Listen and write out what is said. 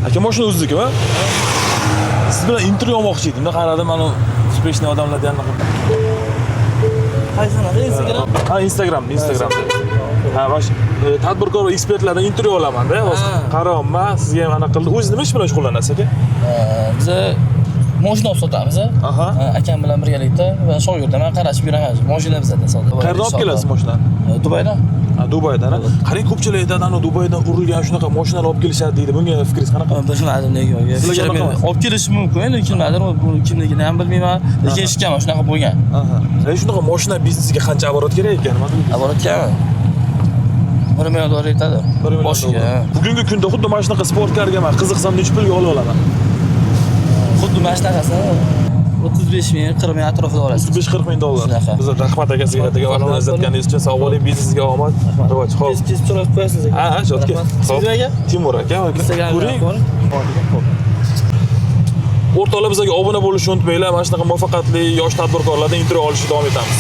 Aka, mashina o'ziznikimi? Siz bilan intervyu olmoqchi edim. Qaradim, mana успешный odamlar degan. Qaysini? Instagram? Ha, Instagram, Instagram. Ha, mana shu tadbirkor va ekspertlardan intervyu olaman-da. Hozir qarayapman, sizga ham anaqa qildi. O'zingiz nima ish bilan shug'ullanasiz, aka? Biza moshina olib sotamiz. Akam bilan birgalikda va shogirdim, man qarashib yuraman. Moshina bizada savdo. Qayerdan olib kelasiz mashinani? Dubaydan. Ha, Dubaydan. Ha? Qarang, ko'pchilik aytadi, ana Dubaydan urilgan shunaqa mashinalar olib kelishadi deydi. Bunga fikringiz qanaqa? Bilmadim nega. Sizlarga Fikrim anaqa yo'q. Olib kelishi mumkin, endi kimlardir, bu kimligini ham bilmayman, lekin eshitganman shunaqa bo'lgan. Aha. Shunaqa mashina biznesiga qancha оборот kerak ekan? Nima deysiz? Оборот kam. 1 million dollar yetadi. 1 million Boshiga. dollar. Bugungi kunda xuddi mana shunaqa спорткар ga man qiziqsam, necha pulga ola olaman? Xuddi mana shunaqasini 35 ming, 40 ming atrofida olasiz. 35-40 ming dollar. Shunaqa. Bizlar rahmat, aka, sizga degan vaqtni ajratganingiz uchun. Sog' bo'ling, biznesingizga omad. Rivoj. Xo'p. Tez tez so'rab qo'yasiz, aka. Ha, чётко. Rahmat. Siz aka? Timur aka, Instagramdan ko'ring. ko'ring. O'rtoqlar, bizga obuna bo'lishni unutmanglar. Mana shunaqa muvaffaqiyatli yosh tadbirkorlardan intervyu olishni davom etamiz.